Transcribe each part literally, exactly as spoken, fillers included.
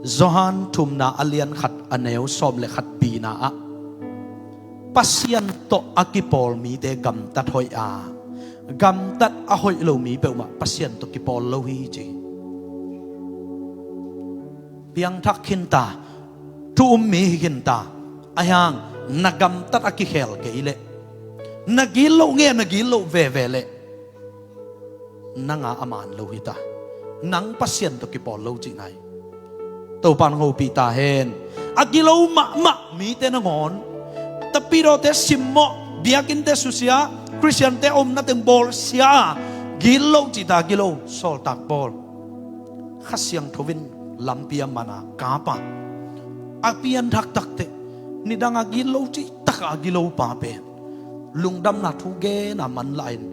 Johan thumna a lian khat a neu sawm le khat bina ah Pasian tawh a kipawl mite gamtat hoih a, gamtat a hoih lo mi peuhmah Pasian tawh kipawl lo hi ci. Piangthak khinta, thu um mi hi khinta, ahi hang na gamtat a kikhel kei leh, na gilo nge na gilo veve leh, nanga a man lo hita. Nang Pasian tawh kipawl lo cihna hi. Topan hopih ta hen. A gilo mahmah mite nangawn, tapidawte simmawh, biakinnte susia, Khristiante omna teng bawlsia a, gilo cihta gilo sawltak bawl. Kha Siangtho in lampi a mana kapa, a pianthak takteh, nidanga gilo cihtaka a gilo pa pen lungdamna thu gena manlahin,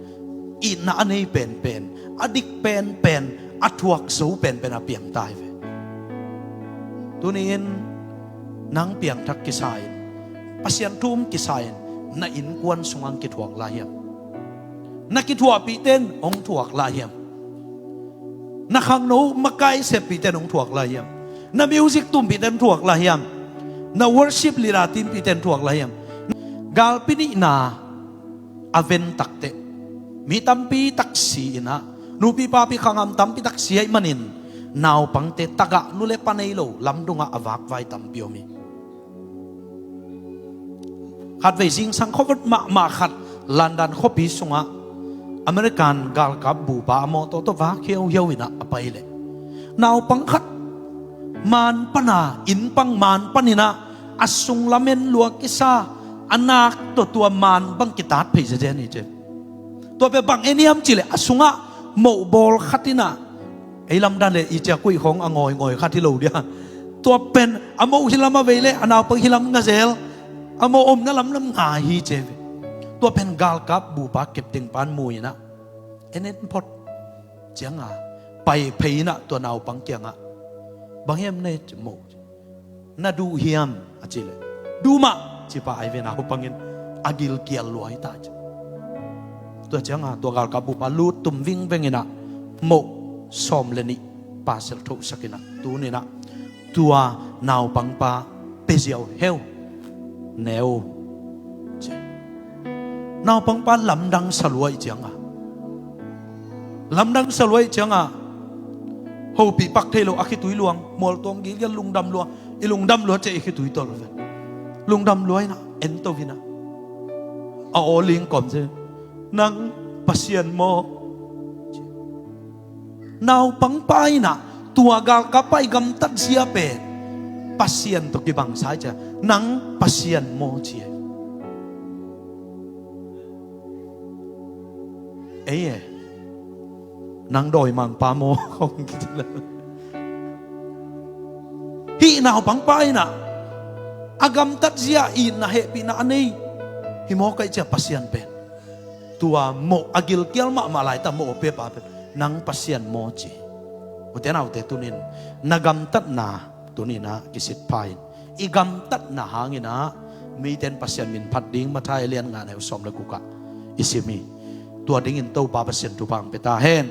itna a nei penpen, a dik penpen, a thuak zo penpen a piangta hi ve. Tuni-in nang piangthak kisa-in, Pasian thu um kisa-in, na innkuan sungah kithuak lai hiam? Na kithuahpihte in hong thuak lai hiam? Na khangno makai seppihte in hong thuak lai hiam? Na music tumpihte in thuak lai hiam? Na worship leader timpihte in thuak lai hiam? Galpi nihna a ven takteh, mi tampi taksi inah, nupi papi khangam tampi taksi ahih manin, naupangte tagah nu le pa nei lo lamdungah a vakvai tampi om hi. Khatvei zingsang khuavut mahmah khat London khuapi sungah American galkap bupa a mawtaw tawh vak hiauhiau inah a pai leh, naupang khat man pana, inn pang man paninah a sung lamen lua kisa, a nak tawh tua man bang kitat phei zenzen hi ci. Tua pen bang en hiam cihleh, a sungah mohbawl khat inah, ei lamdan le i ciakuih khong a ngawi ngawi khat hi lo dia. Tua pen a moh hilam a vei le a naupang hilam nga zel, a moh omna lamlam nga hi ci ve. Tua pen galkap bupa kepteng pan mu inah, en en phot cianga pai phei inah tua naupang kiangah, bang hiam na et moh? Na duh hiam a cihleh, duh mah ci pah ai ve. Naupang in a gilkial lua hi ta ci. Tua cianga tua galkap bupa lut tum vingveng inah moh sawm le nih pasel thohsak inah, tuni inah tua naupangpa pia ziau heu, ne o ci. Naupangpa lamdang sa lua i cianga, lamdang sa lua i cianga, hopih pak thei lo, a khitui luang, mualtuang gilgial, lungdam lua, i lungdam lua ci, i khitui tawh lo ven. Lungdam lua inah, ento inah, a aw ling kawm ci, nang Pasian maw? Naupangpa inah tua galkappa i gamtat zia pen Pasian tawh kibangsa hi cia, nang Pasian maw ci. Ei e, nang dawimangpa maw? Hih naupangpa inah a gamtat zia itna hehpihna a nei hi maw kai cia, Pasian pen. Tua moh a gilkial mahmah laita moh a piapa pen nang Pasian maw ci. Ute naute, tunin na gamtatna tuninah kisitpha in, i gamtatna hanginah miten Pasian min phat ding Matthai lian nga neu sawm le gukah i sim hi. Tua dingin Topa Pasian thupha hong pia ta hen.